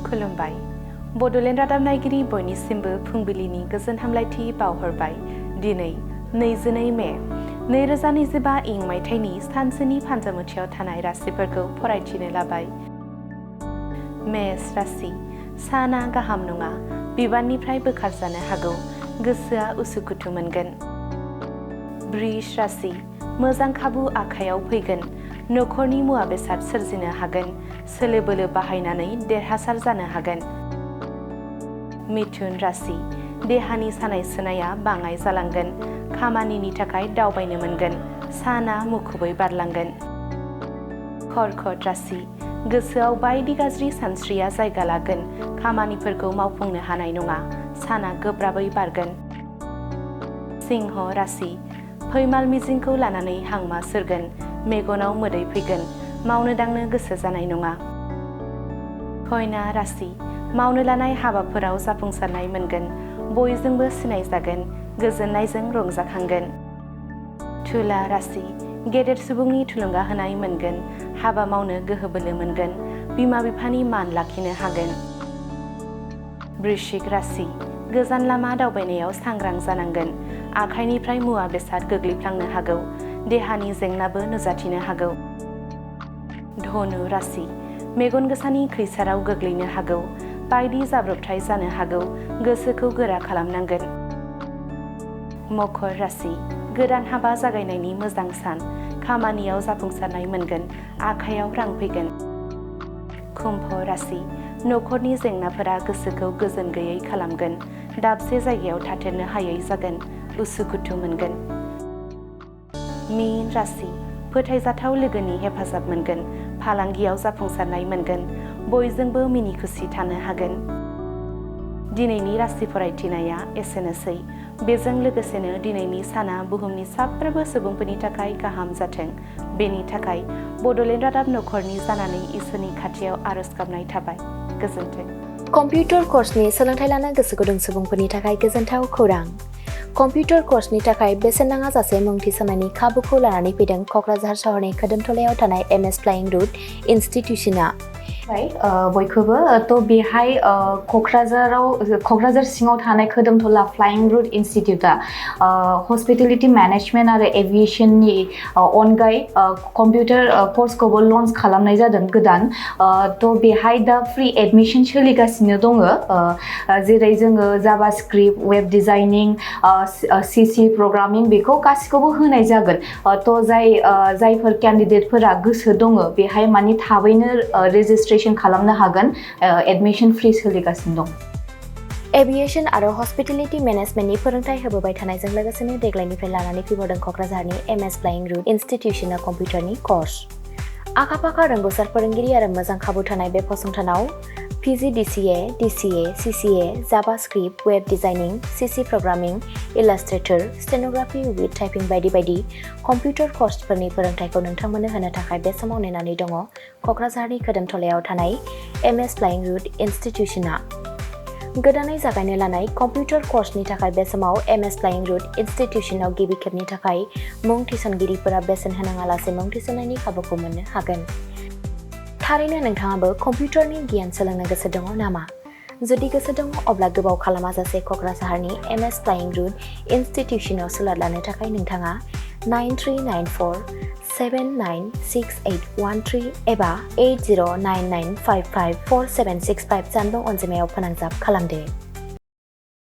खुलुमबाय बड'लेण्ड रादाब नायगिरि बयनिसिमबो फुंबिलिनि गोजोन हामलायथि बावहरबाय। दिनै 22 मे 2025 इं मायथाइनि सानसेनि फान्जामुथियाव थानाय राशिफोरखौ फरायथिनो लाबाय। मेष राशि साना गाहाम नङा, बिबाननिफ्राय बोखारजानो हागौ, गोसोआ उसुखुथु मोनगोन। बृष राशि मोजां खाबु आखायाव फैगोन, नखरनि मुवा बेसाद सोरजिनो हागोन, सोलो बोलो बाहायनानै देरहासार जानो हागोन। मिथुन राशि देहानि सानाय सुनाया बाङाय जालांगोन, खामानिनि थाखाय दावबायनो मोनगोन, साना मुखुबै बारलांगोन। कर्कट राशि गोसोआव बायदि गाज्रि सानस्रिया जायगा लागोन, खामानिफोरखौ मावफुंनो हानाय नङा, साना गोब्राबै बारगोन। सिंह राशि फैमाल मिजिंखौ लानानै हांमा सोरगोन, मेगनाव मोदै फैगोन, मावनो दांनो गोसो जानाय नङा। कन्या राशि मावनो लानाय हाबाफोराव जाफुंसारनाय मोनगोन, बयजोंबो सिनायजागोन, गोजोननायजों रंजाखांगोन। तुला राशि गेदेर सुबुंनि थुलुंगा होनाय मोनगोन, हाबा मावनो गोहो बोलो मोनगोन, बिमा बिफानि मान लाखिनो हागोन। वृश्चिक राशि गोजान लामा दावबायनायाव सांग्रां जानांगोन, आखाइनिफ्राय मुवा बेसाद गोग्लैफ्लांनो हागौ, देहानि जेंनाबो नुजाथिनो हागौ। धनु राशि मेगन गोसानि खैसाराव गोग्लैनो हागौ, बायदि जाब्रबथाय जानो हागौ, गोसोखौ गोरा खालामनांगोन। मकर राशि गोदान हाबा जागायनायनि मोजां सान, खामानियाव जाफुंसारनाय मोनगोन, आखाइयाव रां फैगोन। कुम्भ राशि नखरनि जेंनाफोरा गोसोखौ गोजोन गैयै खालामगोन, दाबसे जायगायाव थाथेरनो हायै जागोन, उसुखुथु मोनगोन। मीन राशि फोथायजाथाव लोगोनि हेफाजाब मोनगोन, फालांगियाव जाफुंसारनाय मोनगोन, बयजोंबो मिनि खुसि थानो हागोन। दिनैनि राशि फरायथिनाया एसेनोसै। बेजों लोगोसेनो दिनैनि साना बुहुमनि साफ्रोमबो सुबुंफोरनि थाखाय गाहाम जाथों, बेनि थाखाय बड'लेण्ड रादाब नखरनि जानानै इसोरनि खाथियाव आरज गाबनाय थाबाय। गोजोन्थों। कम्पिउटार कर्सनि सोलोंथाइ लानो गोसो गुदुं सुबुंफोरनि थाखाय गोजोनथाव खौरां। कम्पिउटार कर्सनि थाखाय बेसेन नाङा जासे मुं थिसननायनि खाबुखौ लानानै फैदों क'क्राझार सहरनि खोदोमथलायाव थानाय MS फ्लाइंग रुट इनस्टिट्यूशना। बयखौबो बेहाय क'क्राझार सिङाव थानाय खोदोमथला फ्लाइंग रुट इनस्टिट्यूटआ हस्पिटेलिटी मेनेजमेन्ट आरो एभिएशननि अनगायै कम्पिउटार कर्सखौबो लन्च खालामनाय जादों गोदान। बेहाय दा फ्रि एडमिशन सोलिगासिनो दङ, जेरै जोङो JavaScript, web designing, CC programming बेखौ गासिखौबो होनाय जागोन। जायफोर केन्डिडेटफोरा गोसो दङ बेहाय माने थाबैनो रेजिस्ट्रेशन खालामनो हागोन, एडमिशन फ्रि सोलिगासिनो दं। एभिएशन आरो हस्पिटेलिटी मेनेजमेन्टनि फोरोंथाय होबोबाय थानायजों लोगोसेनो देग्लायनिफ्राय लानानै फैबावदों क'क्राझारनि MS फ्लाइंग रुट इनस्टिट्यूशना कम्पिउटारनि कर्स। आखा-फाखा रोंग'सार फोरोंगिरि आरो मोजां खाबु थानाय बे फसंथानाव PGDCA, DCA, CCA, JavaScript, web designing, CC programming, illustrator, stenography with typing बायदि बायदि कम्पिउटार कर्सफोरनि फोरोंथायखौ नोंथांमोननो होनो थाखाय बे समाव नेनानै दङ क'क्राझारनि खोदोमथलायाव थानाय MS फ्लाइंग रुट इनस्टिट्यूशना। गोदानै जागायनो लानाय कम्पिउटार कर्सनि थाखाय बे समाव MS फ्लाइंग रुट इनस्टिट्यूशनाव गिबि खेबनि थाखाय मुं थिसनगिरिफोरा बेसेन होनाङालासे मुं थिसननायनि खाबुखौ मोननो हागोन। थारैनो नोंथाङाबो कम्पिउटारनि गियान सोलोंनो गोसो दङ नामा? जुदि गोसो दङ अब्ला गोबाव खालामाजासे क'क्राझारनि MS फ्लाइंग रुट इनस्टिट्यूशनाव सुलाद लानो थाखाय नोंथाङा 9394796813 एबा 8099554765 जानबुं अनजिमायाव फोनांजाब खालामदो।